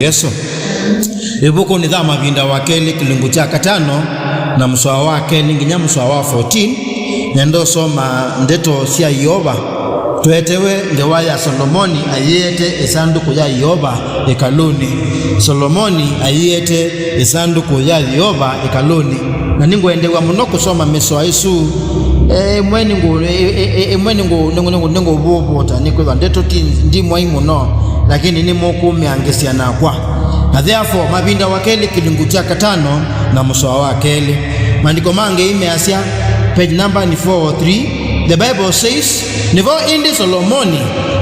Yesu ĩvukunĩ tha Mavinda wa Kelĩ kĩlungu kya katano na mũsoa wa kelĩ nginya mũsoa wa 14, nendosoma ndeto sya Yeova. Twetewe ngewa ya Solomoni ayiete ĩsanduku ya Yeova ĩkalũnĩ. Solomoni ayiete ĩsanduku ya Yeova ĩkalũnĩ. Na nĩngwendeew'a mũno kũsoma mĩsoa ĩsu. Ĩmwe nĩngũvũvũta nĩkwĩthwa ndeto ti ndimwai mũno, lakini nĩmũkũmĩangĩsya nakwa. Na therefore Mavinda wa Kelĩ kĩlungu kya katano na mũsoa wa kelĩ, maandĩko ma Ngai measya, page number ni 403, the Bible says, "Nĩvo ĩndĩ Solomoni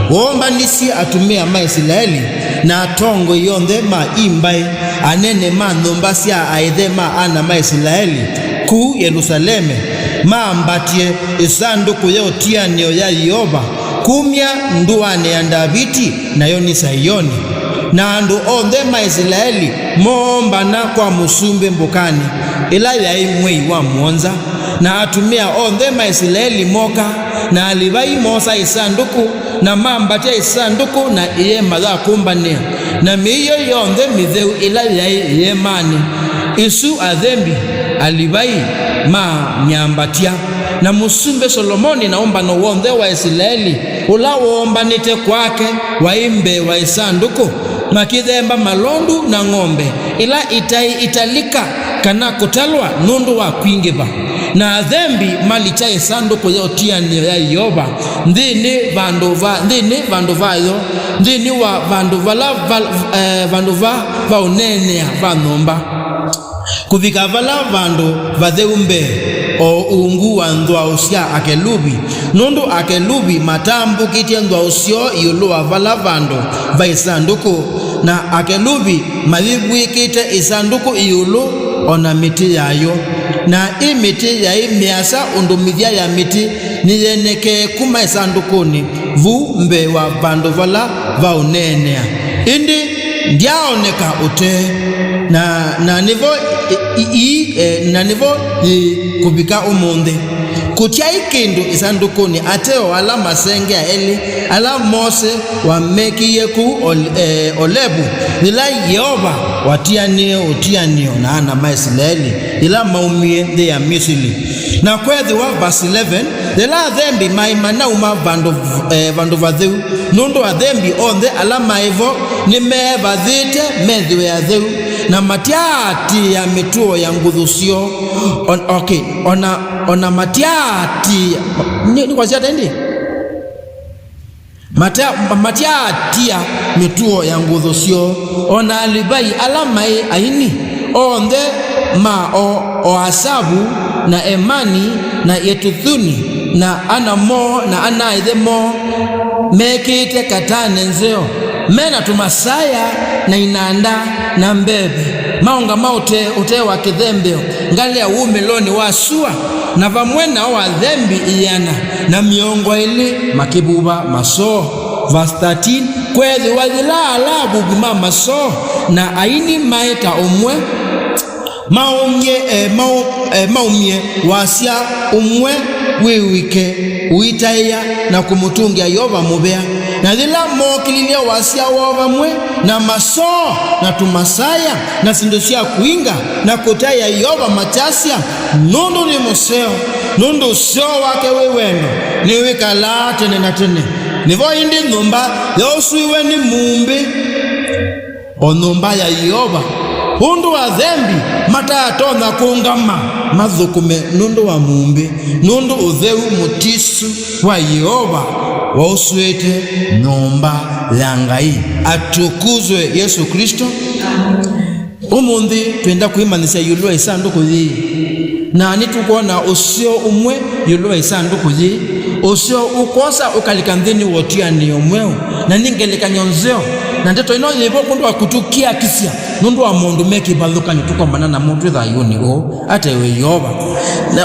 woombanisye atumĩa ma Isilaeli na atongoi onthe ma i mbaĩ, anene ma nyũmba sya aĩthe ma ana ma Isilaeli ku Yelusaleme, mambatie ĩsanduku ya ũtianĩo ya Yeova kumya ndũanĩ ya Ndaviti, nayo nĩ Saioni. Na andũ onthe ma Isilaeli moombana kwa mũsumbĩ mbũkanĩ ĩla yaĩ mwei wa mũonza. Na atumĩa onthe ma Isilaeli moka, na Alivai moosa ĩsanduku na mambatia ĩsanduku na ĩeema ya kũmbanĩa na mĩio yonthe mĩtheu ĩla yaĩ ĩeemanĩ ĩsu athembi Alivai mamyambatia. Na mũsumbĩ Solomoni na ũmbano w'onthe wa Isilaeli ũla woombanĩte kwake waĩ mbee wa ĩsanduku, makĩthemba malondu na ng'ombe ila itaĩ italika kana kũtalwa nũndũ wa kwingĩva. Na athembi malikya ĩsanduku ya ũtianĩo ya Yeova nthĩnĩ vandũ va nthĩnĩ vandũ vayo, nthĩnĩ wa vandũ vala vandũ va vaũneenea va nyũmba, kũvika vala vandũ vatheu mbee, o ungu wa nthwau sya akeluvi, nũndũ akeluvi matambũkĩtye nthwau syoo ĩũlũ wa vala vandũ va ĩsanduku, na akeluvi mayĩvw'ĩkĩte ĩsanduku ĩũlũ o na mĩtĩ yayo. Na ĩ mĩtĩ yaĩ mĩasa ũndũ mĩthya ya mĩtĩ nĩyenekee kuma ĩsandũkũnĩ vu mbee wa vandũ vala vaũneenea, ĩndĩ ndyaoneka ũtee, na nĩvo na nĩvo yĩ kũvika ũmũnthĩ. Kũtyaĩ kĩndũ ĩsandũkũnĩ ateo ala masengea elĩ ala Mose wamekĩie kũu Olevu, yĩla Yeova watianĩe ũtianĩo na ana ma Isilaeli yĩla maumie nthĩ ya Misili. Na kwethĩwa, verse 11, yĩla athembi maĩ manauma vandũ vatheu, nũndũ athembi onthe ala maĩ vo nĩmeevathĩte methĩwe atheu na matyaatĩĩa mĩtũo ya nguthu syoo. Okay, ona matyaatĩĩa nĩ kwasya ata ĩndĩ matyaatia mĩtuo ya nguthu syoo, ona Alivai ala maĩ aini onthe ma o Asavu na Emani na Yetuthuni na ana moo na ana-a-ĩthe moo mekĩĩte katane nzeo mena tũmasaya na inanda na mbeve, maũngama ũtee wa kĩthembeo ngalĩ ya wumĩlonĩ wa sua, na vamwe nao athembi 120 makĩvuva masoo. Verse 13, kwethĩwa yĩla ala avuvi ma masoo na aini maĩ ta ũmwe maumie wasya ũmwe wĩw'ĩke ũitaĩa na kũmũtũngĩa Yeova mũvea, na yĩla mookĩlilye wasya woo vamwe na masoo na tũmasaya na syĩndũ sya kũinga na kũtaĩa Yeova makyasya, "Nũndũ nĩ mũseo, nũndũ ũseo wake wĩ wendo nĩwĩkalaa tene na tene," nĩvo ĩndĩ nyũmba yausũiwe nĩ mũumbĩ, o nyũmba ya Yeova, ũndũ athembi matatonya kũũngama mathũkũme nũndũ wa mũumbĩ, nũndũ ũtheu mũtisu wa Yeova wausũĩte nyũmba ya Ngai. Atukuzwe Yesu Kristo. Ũmũnthĩ twenda kwĩmanyĩsya ĩũlũ wa ĩsandũkũ yĩĩ, na nĩtũkwona ũseo ũmwe ĩũlũ wa ĩsandũkũ yĩĩ, ũseo ũkwosa ũkalika nthĩnĩ wa ũtianĩo mweũ, na nĩ ngelekany'o nzeo na ndeto ĩno yĩvo kwondũ wa kũtũkiakisya nũndũ wa maũndũ me kĩvathũkany'o tũkomana namo twĩ thayũnĩ ũũ atewe Yeova. Na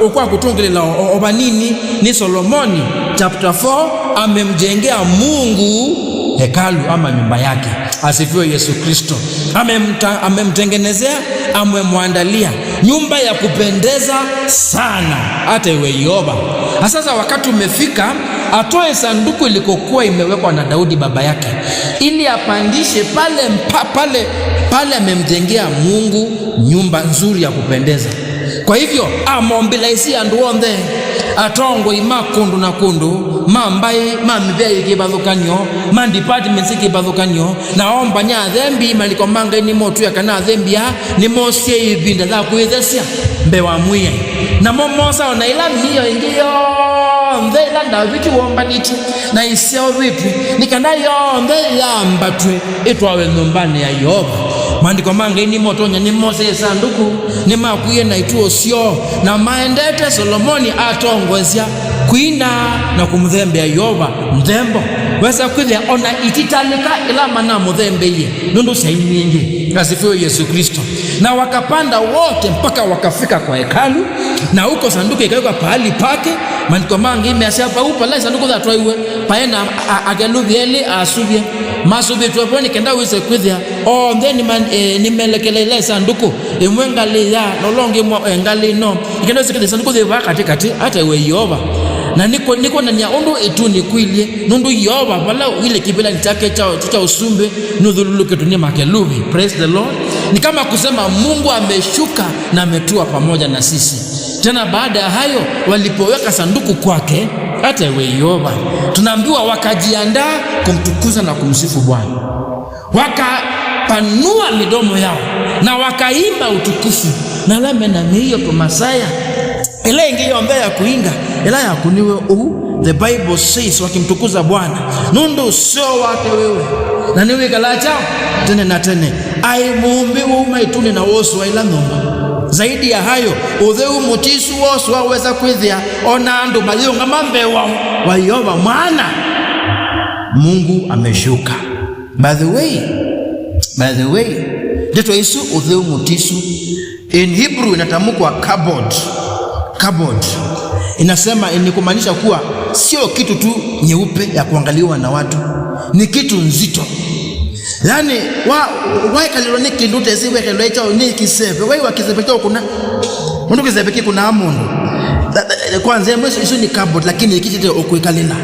o kwa kũtũngĩlĩla o vanini ni Solomoni chapter 4 amemjengea Mungu hekalu ama nyumba yake. Asifiwe Yesu Kristo. Amemtengenezea, amemwandalia nyumba ya kupendeza sana, hata iwe Yoba. Sasa wakati umefika atoe sanduku ilikokuwa imewekwa na Daudi baba yake, ili apandishe pale pale pale amemjengea Mungu nyumba nzuri ya kupendeza. Kwa hivyo amombila andu onthe atongoi ma kundu na kundu ma mbai ma mivea ikivathukanio ma departments ikivathukanio na ombanya athembi maliko mangai ni motu kana athembi a ni mosie ivinda tha kwithesya mbe wa mwiai namo mosa ona ila mio ingi yonthe ila Ndaviti wombanitye na iseuvitwe ni kana yonthe yambatwe itwawe nyumbani ya Yehova. Maandiko mangai ni motonya ni mose isanduku ni makuie na ituo syo na maendete Solomoni atongwesya kwina na kumthembea Yehova nthembo wesa kwithia ona ititalika ila mana muthembeiye nundu syai nyingi. Asifiwe Yesu Kristo. Na wakapanda wote mpaka wakafika kwa hekalu, na huko sanduku ikawekwa pahali pake. Maandiko mangi imeasya pau pala sanduku thatwaiwe paena akelubi eli asuvye masuvitwe po nikenda wise kwithia onthe nimelekele ile sanduku imwe ngali ya nolongi imwe ngali no ikenda wise kwithia sanduku thiva katikati hata iwe Yehova na niko nania undu ituni kwilie nundu Yehova vala ile kibila chake cha usumbe nuthululuke ni makelubi. Praise the Lord. Ni kama kusema Mungu ameshuka na ametua pamoja na sisi. Tena baada ya hayo walipoweka sanduku kwake hata iwe Yehova, tunaambiwa wakajiandaa kumtukuza na kumsifu Bwana, wakapanua midomo yao na wakaimba utukufu na lame na miyo tumasaya ila ingi yombe ya kuinga ila ya kuniwe u. The Bible says wakimtukuza Bwana nundu sio wake wewe na niwe kalacha tene na tene ai muumbi uma itune na wosu wa ila nyumba. Zaidi ya hayo utheu mutisu wosu waweza kwithia ona andu mayunga mambe wa Yehova mwana Mungu ameshuka. By the way ndeto isu utheu mutisu in Hebrew inatamkwa kabod. Kabod inasema ni kumaanisha kuwa sio kitu tu nyeupe ya kuangaliwa na watu, ni kitu nzito. Yani waikalirwa ni kindu tesi wekelwa chao ni kisepe wai wa kisepe chao kuna mundu kisepe ki kuna mundu kwanza mweso isu ni kabod, lakini ikitite okuikalila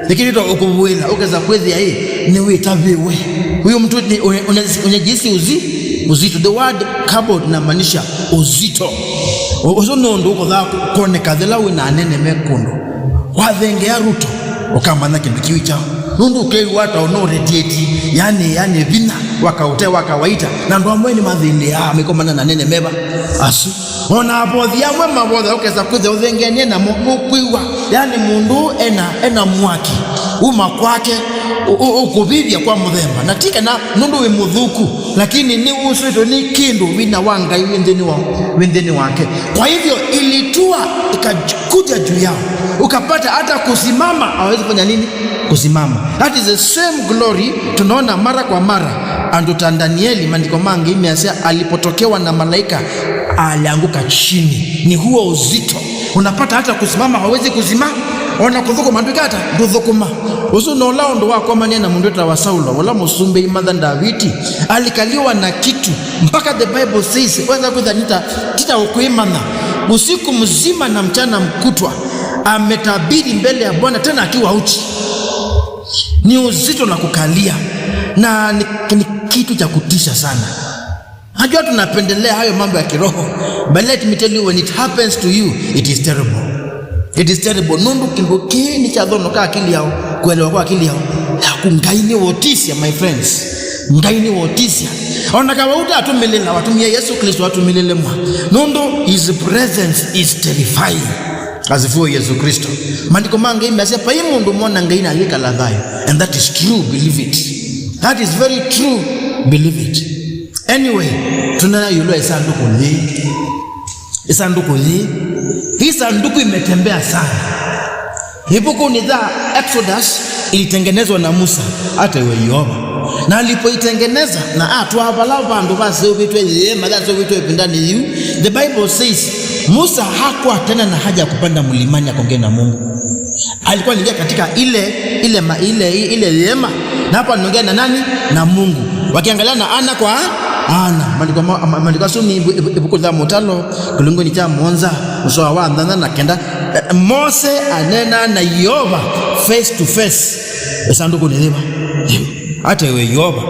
ikitite okubuila ukeza kwethia hii ni witaviwe huyo mtu ni unajisi uzito. The word kabod inamaanisha uzito. Uzo nundu ukothaa kuoneka thila wina anene mekundu wathengea Ruto ukamanya kindu kiu chao nundu ukeiwa hata ono radiate yani vina wakaute wakawaita na andu amwe ni mathinia mikomana na nene meba asu ona abothi amwe mabotha ukeza kwithia uthengenie na mukwiwa yani mundu ena mwaki uma kwake ukuvivya kwa muthemba na tika na nundu wi muthuku lakini ni uswito ni kindu wina wa Ngai windhini wake. Kwa hivyo ilitua ikakuja juu yao, ukapata hata kusimama hawezi kufanya nini? Kusimama. That is the same glory tunaona mara kwa mara. Anduta Danieli maandiko mangi imeasema alipotokewa na malaika alianguka chini. Ni huo uzito unapata hata kusimama hawezi kusimama. Ona kuthukuma ndwikata nduthukuma usu no la undu wakomania na mundu wa Saulo wala musumbe imatha Ndaviti alikaliwa na kitu mpaka the Bible says weza kwitha tita ukuimana usiku mzima na mchana mkutwa ametabiri mbele ya Bwana tena akiwa uchi. Ni uzito na kukalia na ni kitu cha kutisha sana. Najua tunapendelea hayo mambo ya kiroho, but let me tell you, when it happens to you it is terrible. It is terrible. Nundu kindu kini cha dhono ka akili yao kuelewa kwa akili yao yakungaini wotisia, my friends, ngaini wotisia ona kama utatumilela watumia Yesu Kristo watumilele mwa nundu his presence is terrifying. Asifiwe Yesu Kristo. Maandiko mangi imesema pa mundu mona ngaini ayikala thayo, and that is true, believe it. That is very true, believe it. Anyway, tunana yulo isanduku ni isanduku ni hii sanduku imetembea sana. Ibuku ni dha Exodus ilitengenezwa na Musa hata iwe Yehova. Na alipoitengeneza na atwa vala vandu vaseuvitwe yema vaseuvitwe pindani yu. The Bible says Musa hakuwa tena na haja ya kupanda mlimani akaongea na Mungu. Alikuwa anaingia katika ile yema Na hapa anaongea na nani? Na Mungu. Wakiangaliana ana kwa ana. Maandiko asu ni ibuku la mutalo kilungu ni cha monza musoa wa nthana na kenda. Mose anena na Yehova face to face. Isanduku ni riba hata iwe Yehova.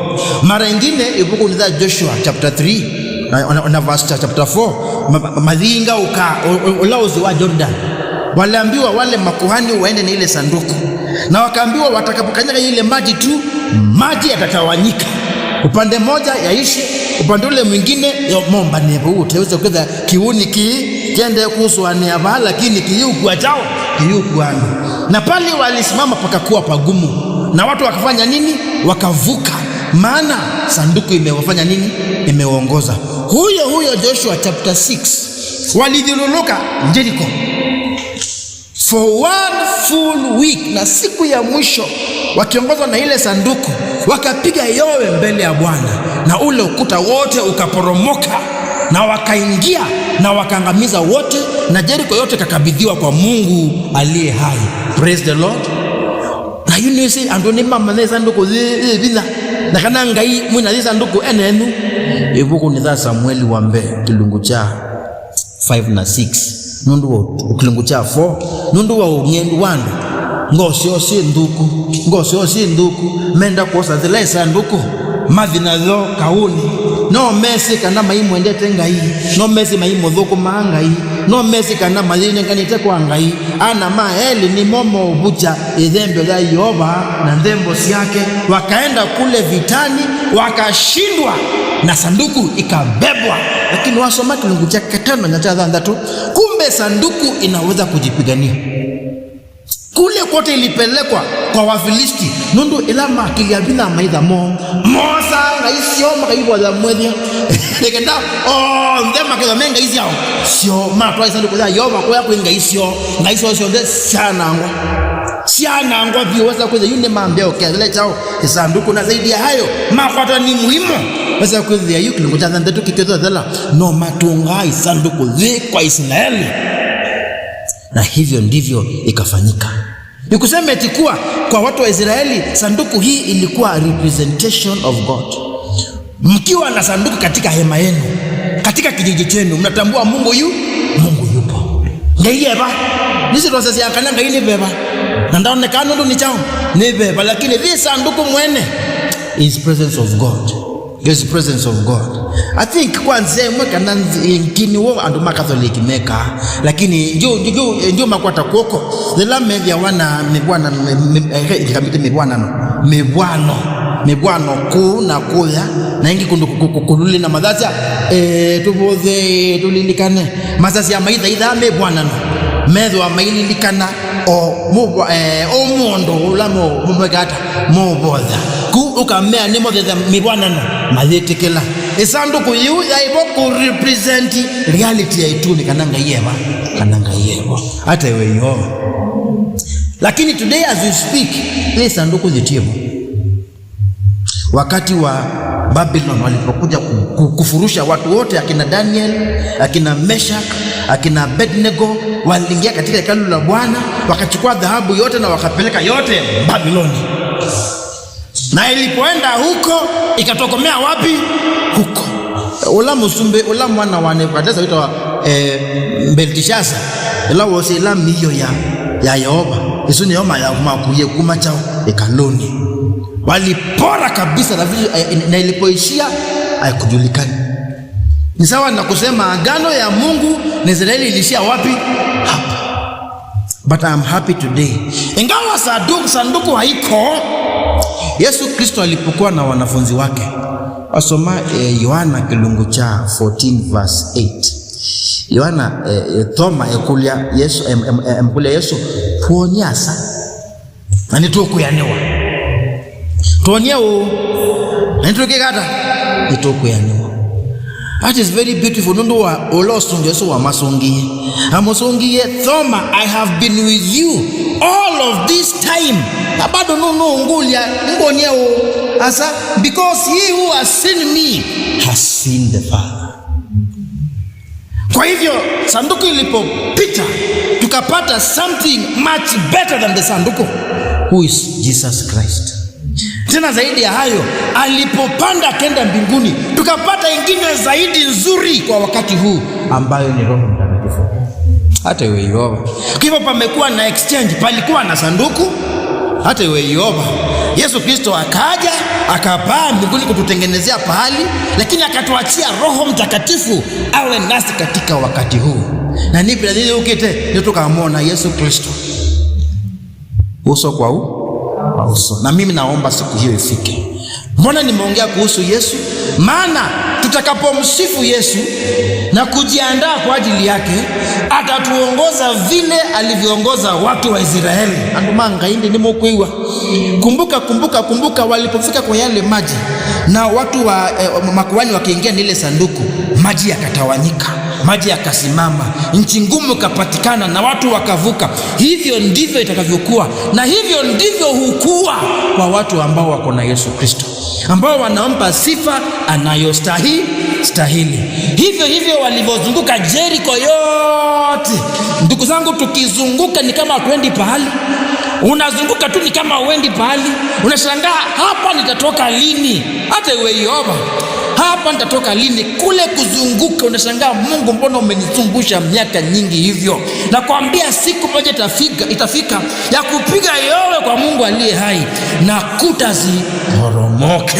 Mara ingine ibuku ni Joshua chapter 3 na verse chapter 4, madhinga uka ulauzi wa Jordan, waliambiwa wale makuhani waende na ile sanduku, na wakaambiwa watakapokanyaga ile maji tu, maji yatatawanyika upande mmoja yaishi, upande ule mwingine momba nebo uteweza kwetha kiuni ki kende kusuania ba, lakini kiyukwa chao kiyukwa. Na pale walisimama pakakuwa pagumu, na watu wakafanya nini? Wakavuka, maana sanduku imewafanya nini? Imeongoza. Huyo huyo Joshua chapter 6 walidhululuka Jericho for one full week, na siku ya mwisho wakiongozwa na ile sanduku wakapiga yowe mbele ya Bwana, na ule ukuta wote ukaporomoka, na wakaingia na wakaangamiza wote, na Jericho yote kakabidhiwa kwa Mungu aliye hai. Praise the Lord. Na yu nisi andu ni mama ne sanduku bina na kana ngai mwina ni sanduku enenu. Ibuku ni tha Samueli wa mbe kilungu cha 5 na 6 nundu wa kilungu cha 4 nundu wa ung'endu wandu ngosio si nduku, ngosio si nduku menda kuosa zila isanduku mathi natho kauni no mesi kana maimwendete ngai, no mesi maimuthukumaa ngai, no mesi kana mayinenganite kwa ngai. Ana ma Eli ni momo ubucha ithembe lya Yehova na nthembo syake. Wakaenda kule vitani wakashindwa, na sanduku ikabebwa. Lakini wasoma kilungu cha 5 na cha 6, kumbe sanduku inaweza kujipigania. Kule kote ilipelekwa kwa Wafilisti nundu ila makilia bila maitha mo mosa ngai sio makaibwa mwethia nikenda oh nthe maketha me ngai ciao cio matwa isanduku ya Yehova kuya kwi ngai cio ngai cio cionthe cianangwa cianangwa biũ. Wesa kwithia yu ni mambia ukethele chao isanduku, na zaidi ya hayo makwata ni muhimu. Wesa kwithia yu kilungu cha 6 kikithethela no matunga isanduku thi kwa Israeli, na hivyo ndivyo ikafanyika. Ni kusema eti kuwa kwa watu wa Israeli sanduku hii ilikuwa representation of God. Mkiwa na sanduku katika hema yenu, katika kijiji chenu, mnatambua Mungu yu, Mungu yupo. Ngai eva nisi twasesiakana ngai ni veva na ndaonekana nundu ni chao ni veva, lakini thi sanduku mwene is presence of God. Is presence of God. I think kwanza imwe kana nkini wo andu ma Catholic meka, lakini njo njo njo makwata kuoko thila methia wana mibwana ikamite mibwana no mibwano mibwano ku na kuya na ingi kundu kululi na mathacia tubuthe tulilikane mathacia maitha itha mibwana no methwa maililikana o o mundu ula mumwekata mubotha ku ukamea ni mothetha mibwanano mathitikila isanduku yiu yaivo ku represent reality ya ituni kana ngai eva kana ngai eva hata iwe Yehova. Lakini today as we speak ile sanduku zitievo. Wakati wa Babylon walipokuja kufurusha watu wote, akina Daniel, akina Meshach, akina Abednego, waliingia katika hekalu la Bwana wakachukua dhahabu yote na wakapeleka yote Babiloni. Na ilipoenda huko ikatokomea wapi? Huko. Ula musumbe ula mwana wa Nebukadneza witwa Belteshazzar ila wose ila miyo ya Yehova isu ni yoma ya makuye kuma chao hekaluni. Walipora kabisa na vitu, na ilipoishia haikujulikani. Ni sawa na kusema agano ya Mungu na Israeli ilishia wapi? Hapa. But I am happy today. Ingawa sanduku haiko, Yesu Kristo alipokuwa na wanafunzi wake, wasoma Yohana kilungu cha 14 verse 8. Yohana Thoma ekulia Yesu emkulia Yesu tuonyasa na nitukuyanewa tuonia u na nitukikata nitukuyanewa. That is very beautiful. Nundu wa ulosungi Yesu wa masungie amusungie Thoma, I have been with you all of this time, na bado nunu ngulia ngonia u asa, because he who has seen me has seen the Father. Kwa hivyo sanduku ilipopita tukapata something much better than the sanduku, who is Jesus Christ. Tena zaidi ya hayo, alipopanda kenda mbinguni, tukapata ingine zaidi nzuri kwa wakati huu ambayo ni Roho Mtakatifu. Hata iwe Yehova. Kwa hivyo pamekuwa na exchange, palikuwa na sanduku, hata iwe Yehova. Yesu Kristo akaja akapaa mbinguni kututengenezea pahali, lakini akatuachia Roho Mtakatifu awe nasi katika wakati huu. Na nipi lazima ukite ndio tukamwona Yesu Kristo uso kwa uso. Na mimi naomba siku hiyo ifike. Mbona nimeongea kuhusu Yesu? Maana tutakapomsifu Yesu na kujiandaa kwa ajili yake, atatuongoza vile alivyoongoza watu wa Israeli. Andu mangaindi nimukuiwa. Kumbuka, kumbuka, kumbuka walipofika kwa yale maji na watu wa makuhani wakiingia na ile sanduku, maji yakatawanyika, maji yakasimama, nchi ngumu ikapatikana na watu wakavuka. Hivyo ndivyo itakavyokuwa, na hivyo ndivyo hukua kwa watu ambao wako na Yesu Kristo, ambao wanampa sifa anayostahili stahili. Hivyo hivyo walivyozunguka Jericho yote. Ndugu zangu, tukizunguka ni kama hatuendi pahali. Unazunguka tu ni kama uendi pahali. Unashangaa, hapa nitatoka lini? Hata iwe Yehova, hapa nitatoka lini? Kule kuzunguka unashangaa, Mungu, mbona umenizungusha miaka nyingi hivyo? Nakwambia siku moja itafika ya kupiga yowe kwa Mungu aliye hai na kuta ziporomoke.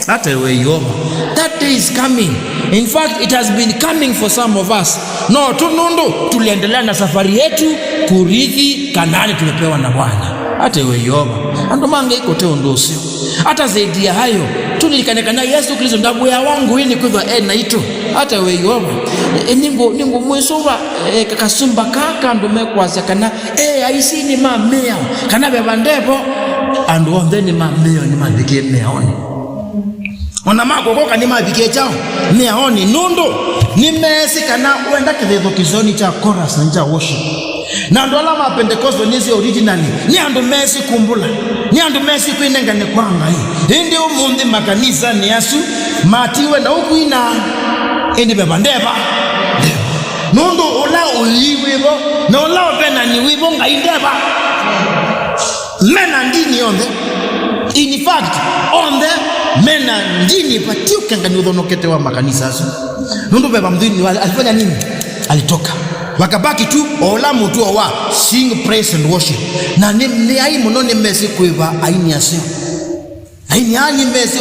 Hata iwe Yehova. That day is coming. In fact, it has been coming for some of us. No, tunundu tuliendelea na safari yetu kurithi Kanaani tumepewa na Bwana. Hata iwe Yehova. Ando mange iko teo ndosio. Hata zaidi ya hayo tulikanekana Yesu Kristo ndabu ya wangu ini kwithwa e naito. Hata iwe Yehova. Ningu mwisuva kakasumba kaka andu mekwasya kana aisi ni mamea kana beba ndebo andu onthe ni mamea ni mabikie meaoni. Ona magogoka ni mabikie chao meaoni nundu ni mesi kana wenda kithetho kizoni cha chorus na cha worship. Na andu ala ma Pentecost nisi originally ni andu mesi kumbula, ni andu mesi kwinengane kwa Ngai. Indi umunthi makanisa ni asu matiwe na ukuina indi beba ndeba nundu ula uyiwivo na ula upena ni wivo Ngai ndeba mena ndini yonthe. In fact onthe mena ndini patiukanga ni uthonokete wa makanisa asu nundu beba mthini alifanya nini? Alitoka, wakabaki tu ola mutu wa sing praise and worship. Na ni ai muno ni mesi kwiva aini asio aini ani mesi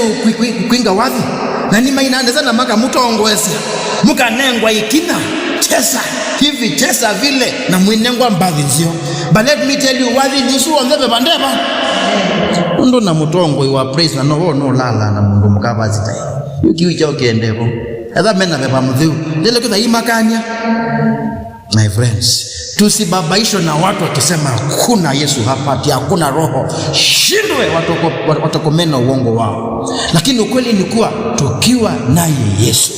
kwinga wathi na ni maina ndeza na maka mutongwesa mukanengwa ikina chesa hivi chesa vile na mwinengwa mbathi nzio. But let me tell you, wathi nisu onthe beba ndeba ndo na mutongwe wa praise na no no lala na mundu mukavazi tai yukiwi chao kiendevo etha mena beba muthiu lele kitha imakania. My friends, tusibabaishwe na watu wakisema hakuna Yesu hapa, ati hakuna roho. Shindwe watakomena uongo wao. Lakini ukweli ni kuwa tukiwa naye Yesu,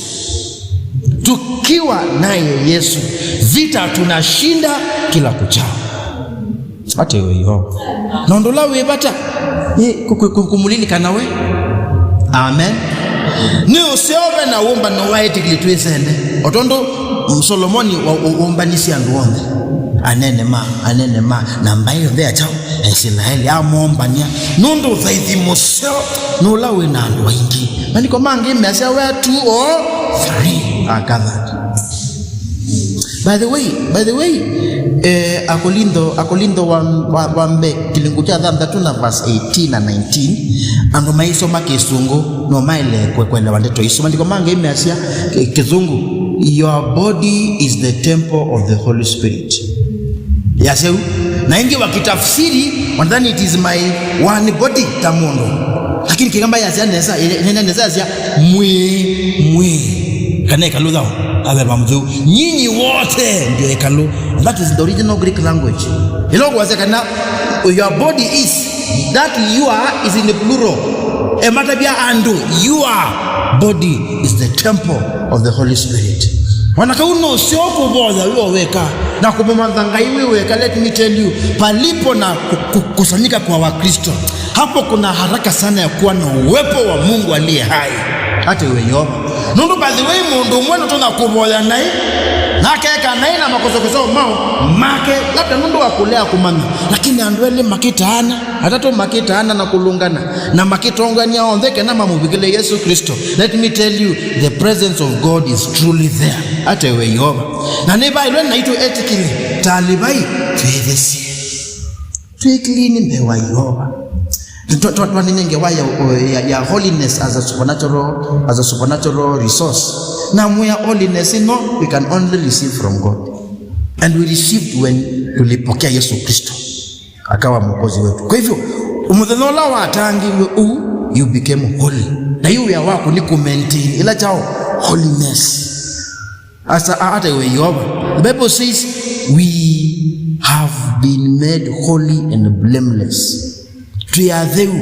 tukiwa naye Yesu, vita tunashinda kila kuchao. Hata iwe hiyo. Na ndo lawe bata ni kumulini kanawe. Amen. Ni usiove na uomba no waiti kilitwesende. Otondo Solomoni waombanisi andu onthe. Anene ma, anene ma, na mbai yonthe ya chao Israeli amombania nundu uthaithi museo nula wina andu aingi. Maandiko mangi measya where 2 or 3 are gathered. By the way, Akolintho wa mbe kilingu cha thanthatu na verse 18 na 19 andu maisoma kisungu no maele kwelewa ndeto isu. Maandiko mangi measya kizungu, your body is the temple of the Holy Spirit. Yaseu na ingi wakitafsiri wanadhani it is my one body tamundo, lakini kigamba yasia nesa nena nesa yasia mwi mwi kana hekalu thao awe mamdhu nyinyi wote ndio hekalu. That is the original Greek language. Iloko wasia kana your body is that you are is in the plural. Ematabia andu your body is the temple of the Holy Spirit. Wanakauno sio kuboza weka na kumumantha Ngai weka. Let me tell you, palipo na kukusanyika kwa Wakristo, hapo kuna haraka sana ya kuwa na uwepo wa Mungu aliye hai. Hata iwe Yehova. Nundu by the way mundu umwe nutonya kuvoya nai nakeka nai na makosokoso mao make labda nundu wa kulea kumanya, lakini andu eli makitaana atatu makitaana na kulungana na makitongania onthe na mamubikile Yesu Kristo. Let me tell you, the presence of God is truly there atewe Yehova na nibailwe naitu etikile talibai twethesie twiclean mbewa Yehova. Twaninengewa ya holiness as a supernatural resource na muya holiness ino we can only receive from God, and we received when tulipokea Yesu Kristo akawa mwokozi wetu. Kwa hivyo umuthenya ula watangiwe u you became holy, na hiyo wia wako ni ku maintain ila chao holiness asa hata iwe Yehova. The Bible says we have been made holy and blameless. We are there.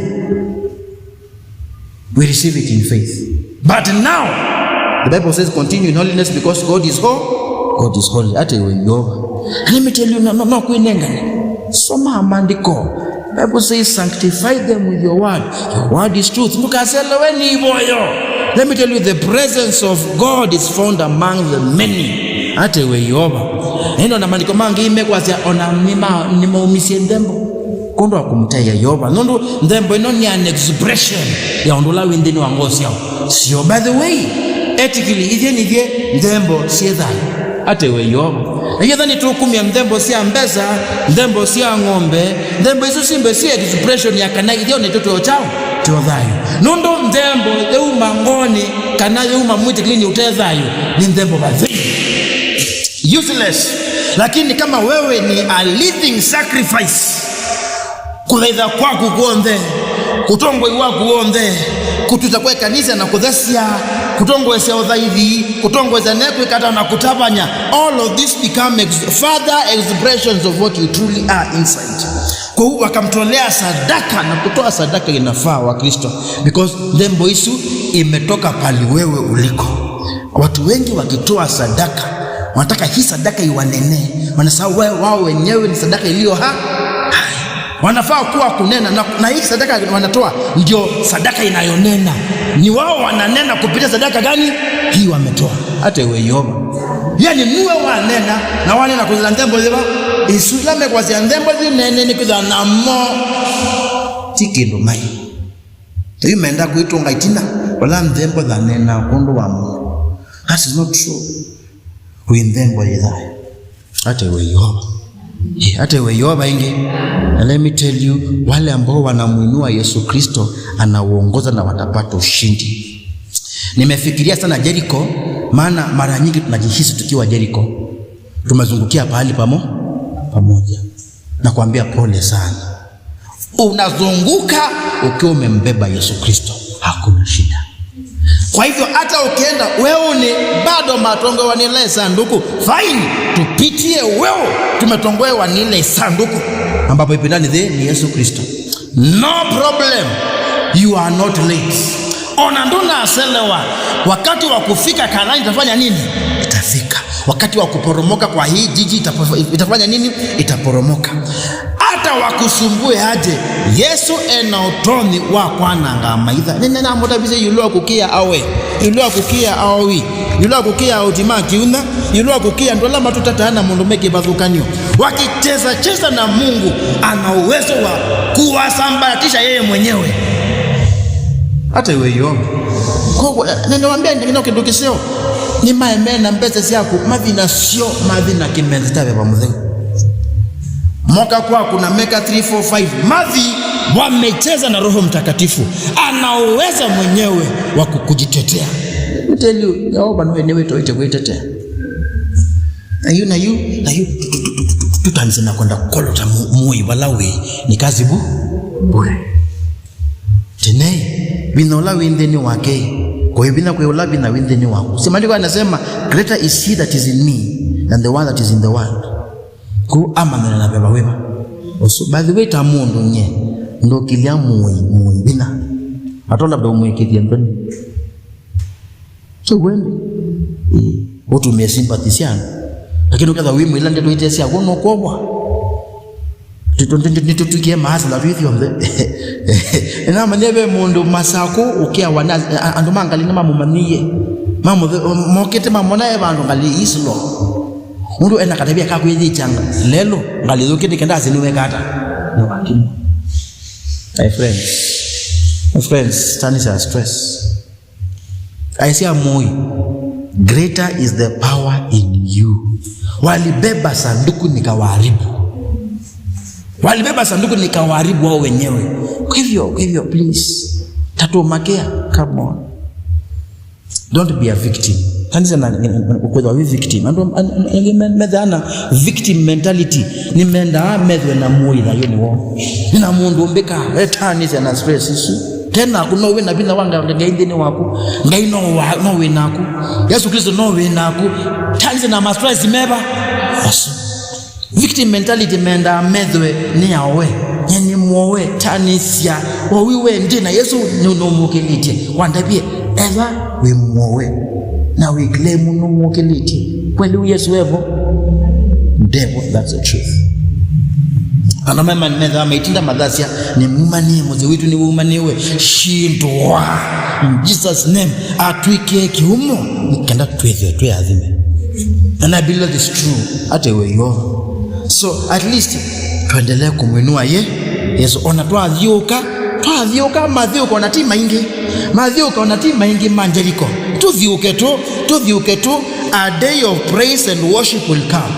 We receive it in faith. But now, the Bible says continue in holiness because God is holy. God is holy. Hata iwe Yehova. And let me tell you, no, no, no, kuinengane. Soma maandiko. Bible says sanctify them with your word. Your word is truth. Mukaseleweni ivoyo. Let me tell you, the presence of God is found among the many. Hata iwe Yehova. Eno na maandiko mangi imekwasya ona nima nimaumisie ndembo kundu akumtaia Yehova nundu nthembo ino ni an expression ya undu ula wi wa ngoo syao sio. By the way, ethically ithye nithye nthembo syĩ thayo atewe Yehova iketha nitukumia nthembo sya mbesa, nthembo sya ng'ombe, nthembo isu simbe si expression ya kana ithyo nitutwo chao tyo thayo, nundu nthembo yauma ngoni kana yauma mwitikilini ute thayo ni nthembo vathei, useless. Lakini kama wewe ni a living sacrifice, kuthaitha kwaku kuonthe, kutongoi waku wonthe, kututa kwa kanisa na kuthesia, kutongwesya uthaithi, kutongwesya nekwikata na kutavanya, all of this become further expressions of what you truly are inside. Kwa hiyo wakamtolea sadaka, na kutoa sadaka inafaa wa Kristo because nthembo isu imetoka pali wewe uliko. Watu wengi wakitoa sadaka wanataka hii sadaka iwanenee, wanasahau wao wenyewe ni sadaka iliyo ha wanafaa kuwa kunena na hii sadaka wanatoa ndio sadaka inayonena. Ni wao wananena kupitia sadaka gani hii wametoa. Hata iwe Yehova, yani nuwe wanena na wanena kuzila nthembo ziva isu lame kwasya nthembo zinene ni kwitha namo ti kindu mai imenda kwitunga itina wala nthembo thanena kundu wa Mungu. That is not true. Wi nthembo yithayo hata iwe Yehova. Hata iwe Yehova ingi. And let me tell you, wale ambao wanamuinua Yesu Kristo anauongoza na watapata ushindi. Nimefikiria sana Jericho, maana mara nyingi tunajihisi tukiwa Jericho, tumezungukia pahali pamoja. Nakwambia pole sana, unazunguka ukiwa umembeba Yesu Kristo, hakuna shida. Kwa hivyo hata ukienda wewe ni bado matongo wanile sanduku, fine, tupitie wewe, tumetongoewa nile sanduku ambapo ipindani the ni Yesu Kristo. No problem, you are not late. Ona nduna aselewa, wakati wa kufika Kanaani itafanya nini? Itafika. Wakati wa kuporomoka kwa hii jiji itafanya nini? Itaporomoka. Hata wakusumbue aje, Yesu ena utoni wa kwananga maitha nene namutabise yulwa kukia awe yulwa kukia awi yulwa kukia utima kiuna yulwa kukia ndola matutatana mundu meke bathukanio wakicheza cheza na Mungu ana uwezo wa kuwasambaratisha yeye mwenyewe hata iwe yombe koguo niniwambia ndino kindu kiseo ni maeme na mbesa syaku mathi nacio mathi na kimethe ta beba mutheu moka kwaku na meka 3 4 5 mathi wamecheza na Roho Mtakatifu, ana uweza mwenyewe wa kukujitetea. Let me tell you, Yehova niwe niwe toite kuitetea na yu na yu na yu tutanze na kwenda kolota mui walawi ni kazi bu bure tene vina windhini wake kwa hiyo vina kwa vina windhini wako. Si maandiko anasema greater is he that is in me than the one that is in the world. Ku ama nana beba weba. So by the way ta mundu nye ndo kilia mui mui vina atola labda umwekithia ndoni so wende utumie sympathy syana lakini ukatha wimu ila ndeto ite sya kuno kwobwa. Nitutukie maasila twithyonthe namanye ve mundu masaku ukiawa na andu mangali nimamumanyie mokite mamona e vandu ngali islo mundu ena katabia ka kwithichanga lelo ngali thukite kenda asiniwekata ni wakimu. My friends, my friends, tanisha stress. I say moi, greater is the power in you. Walibeba sanduku nikawaharibu. Walibeba sanduku nikawaharibu wao wenyewe. Kwa hivyo please, tatumakea, come on. Don't be a victim. Kanisa na kwethwa wi victim. Andu methana victim mentality ni menda methwe na muitha yo ni wo. Nina mundu umbika etanisa na stress isu. Tena kuno wina vina wanga ngai nthini waku. Ngai no wa no winaku. Yesu Kristo no winaku. Tanisa na ma stress meba. Asu. Victim mentality menda methwe ni yawe. Yani mwowe tanisia wawiwe ndi na Yesu ni numukilitie. Kwandabie eva wi mwowe na wi claim numukilitie. Kweli Yesu evo ndevo, that's the truth. Ana mema metha maitinda mathasia ni mumanie muzi witu ni umaniwe shindwa in Jesus name atwike kiumo nikenda twithwe twiathime. And I believe that is true ate weyo. So at least tuendelee kumwinua ye Yesu ona twathiuka mathiuka ona ti maingi mathiuka ona ti maingi ma Jericho tuthiuke tu a day of praise and worship will come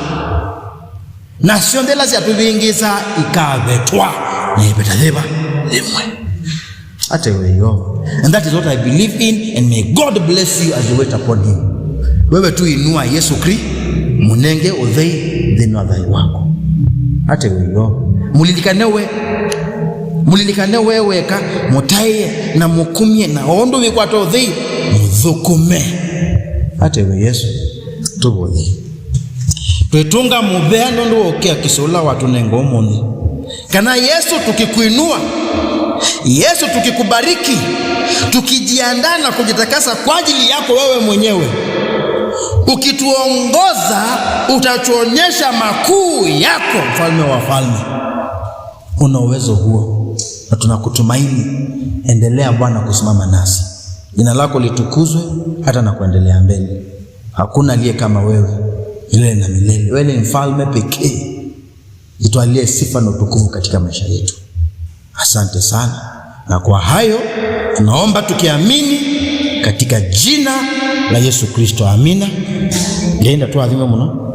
na cionthe ila ciatuvingisa ikavetwa na iveta thiva rimwe ate weyo. And that is what I believe in, and may God bless you as you wait upon him. Wewe tu inua Yesu Kri munenge uthei thini wa thai wako ate weyo mulilikane weweka mutaie na mukumie na ondu wikwata uthei muthukume ate we Yesu tuvuthi twitunga muvea nundu wokia kisula watunenga umuthi kana Yesu tukikuinua Yesu tukikubariki tukijiandaa na kujitakasa kwa ajili yako wewe mwenyewe ukituongoza utatuonyesha makuu yako mfalme wa falme. Una uwezo huo na tunakutumaini. Endelea Bwana kusimama nasi, jina lako litukuzwe hata na kuendelea mbele. Hakuna aliye kama wewe milele na milele. Wewe ni mfalme pekee, jitwalie sifa na utukufu katika maisha yetu. Asante sana, na kwa hayo tunaomba tukiamini katika jina la Yesu Kristo, amina. Ngenda tuathime muno.